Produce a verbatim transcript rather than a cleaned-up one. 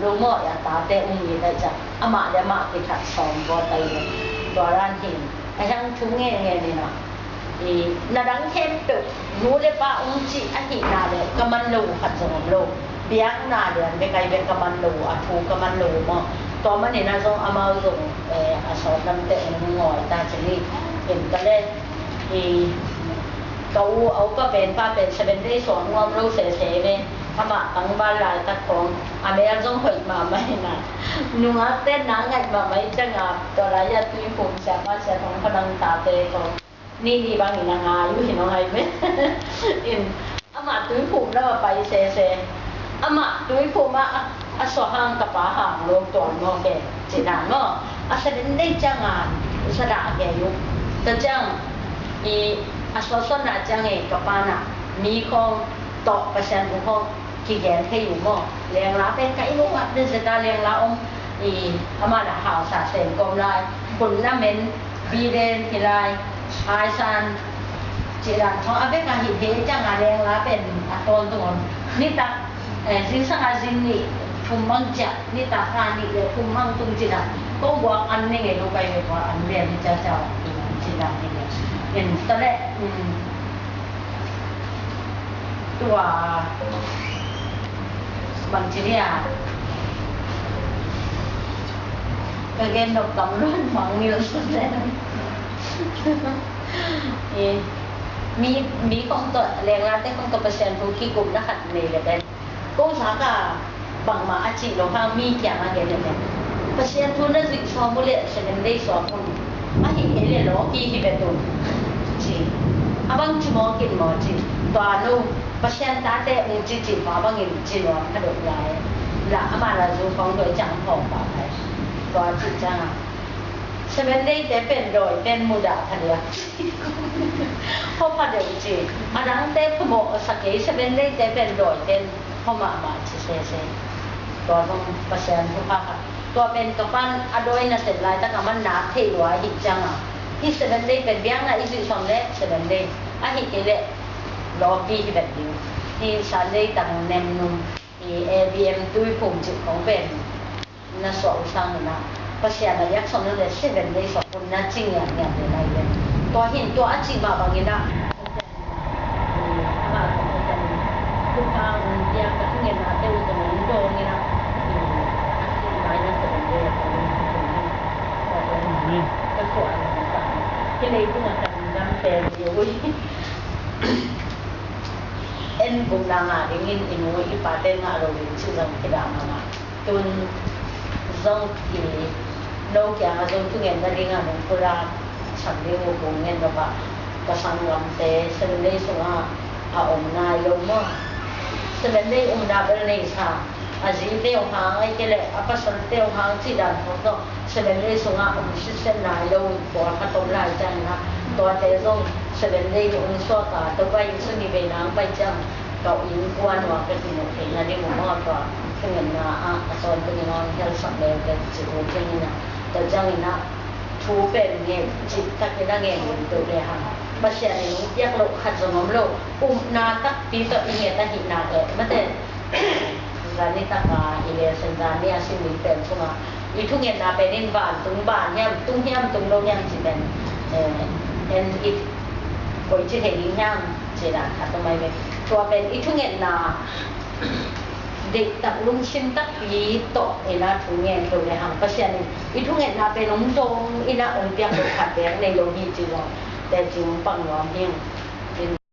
lo maw, a tate um hi ta ciang, amah le amah kithat sawm vua ta hi. Tua dan hi. A hiang thu ngen ngen in a, i, na dang khempeuh, nu le pa um cih ahihna le ka man lo uh khat zong om lo. Biakna lian bek ahi bek ka man lo uh, a thu ka man lo uh maw. Tua manin a zong amau zong, eh, a sawt lamte ong ngawi ta ci ni. In ka le, i, ka u, a upa pen, pa pen Seven Days suak nuam lo sese ve. Amah tangval laitak khong a mel zong hoih mahmah hi na. Nungakte na ngaih mahmah hi ciang a, tua lai-ah Tuiphum siapa, sia Thong Kha Nang tate khong ni ni bangin a ngai uh hi nong ai ve. In, amah Tuiphum lam a pai sese. Amah Tuiphum ah a, a suah hang ka pa hang lo tuan maw ke, ci dan maw. A Seven Day ciang a sa dah ke uh. Tua ciang i, a suahsuahna ciang e, ka pa na mi khong tawh Pasian bu khong kigen thei uh maw. Lengla pen ka i lungah pen zeta lengla om, i, amah na hausa sen kom lai, khun na men, biden hi lai, aisan, ci dan thaw a bek a hi thei ciang a lengla pen a tawntung om. Nitak, eh, zingsang a zing nih thum mang ciah, nitak a nih le thum mang tung ci dan. Kong guak an ning e, lo kai ve tua an lian hi ciah ciah ci dan hi le. En ta le, um, tua bang ci dia, ka gen dok tam luan mang mil sut le. Eh, mi, mi khong tawh, lenglate khong tawh Pasian thu kikupna khat nei le pen. Ko zak a bangmah a cih lo hang mi kiangah gen le pen, Pasian thu na zuih sawm uh leh Seven Day suak un. Ahi kei leh lawki hi bet un, ci. A bang ci mawk in maw ci. Tua no, Pasian tate ung ci ci pa bangin ci nuam kha dok lai. La amah la zu khong doi ciang khawng pa lai. Tua ci ciang a, Seven Day te pen dawi pen mudah kha diak. Hua pha deuh ci. A dangte phamawh a sa kei, Seven Day te pen dawi pen hua mahmah ci sese. Tua zong Pasian thupha khat. Tua pen ka pan a dawi nasep laitak a man nak thei lua ahi ciang a, hih Seven Day pen biakna i zuih sawm leh Seven Day, ahi kei leh lawpi hi bet ding. Hih Sunday tang nem nung, i, A B M Tuiphum cih khong pen na suah uh sangin ah, Pasian a biak sawm na le Seven Day suak un na ci ngiatngiat le lai le. Tua hin tua a cih mah bangin ah, amah zong Pasian in thupha hong pia, ka thungetnate uh zong hong dawng in ah, a cih mai na Seven Day a kong in, ka suah a hong sa. Hih leitung a ka dam pen hi uh. En gupna ngah dingin i nu i pate ngah lo ding cih zong kidah mangah. Tun zong i no kiangah zong thungen nadingah nong pulak sak ding uh kong ngen nop ah, ka sanggamte Seven Day sungah a om nai lo maw? Seven Day umna bel nei sa, a zite uh hang ahih kei leh a pasalte uh hang cih dan khawng zong Seven Day sungah om sitset nai lo pawlkhat om lai ciangin ah, tuate zong Seven Day hong suak a, Topa Jesu ni veina hong pai ciang ka innkuan uh a ka kimuh theihna ding uh maw, tua thungetna ah a tawntungin hong helsak leuleu cih uh kei in ah, tua ciangin ah thu pen ngen cihtakin a ngen deuh le hang, Pasian in hong piak loh khat zong om lo, upna takpi tawh i nget ahih nak leh mate. Zani taka i lesson zani a sim ding pen sungah i thungetna pen in vantung ban hiam, tung hiam, tung lo hiam cih pen, eh, en i koici thei ding hiam cih dan khat om ahi ve. Tua pen i thungetna deihtak lungsim takpi tawh in a thungen lo le hang Pasian in i thungetna pen hong dawng in a hong piak lo khat bek nei lo hi cih zong teci hong pang nuam hi.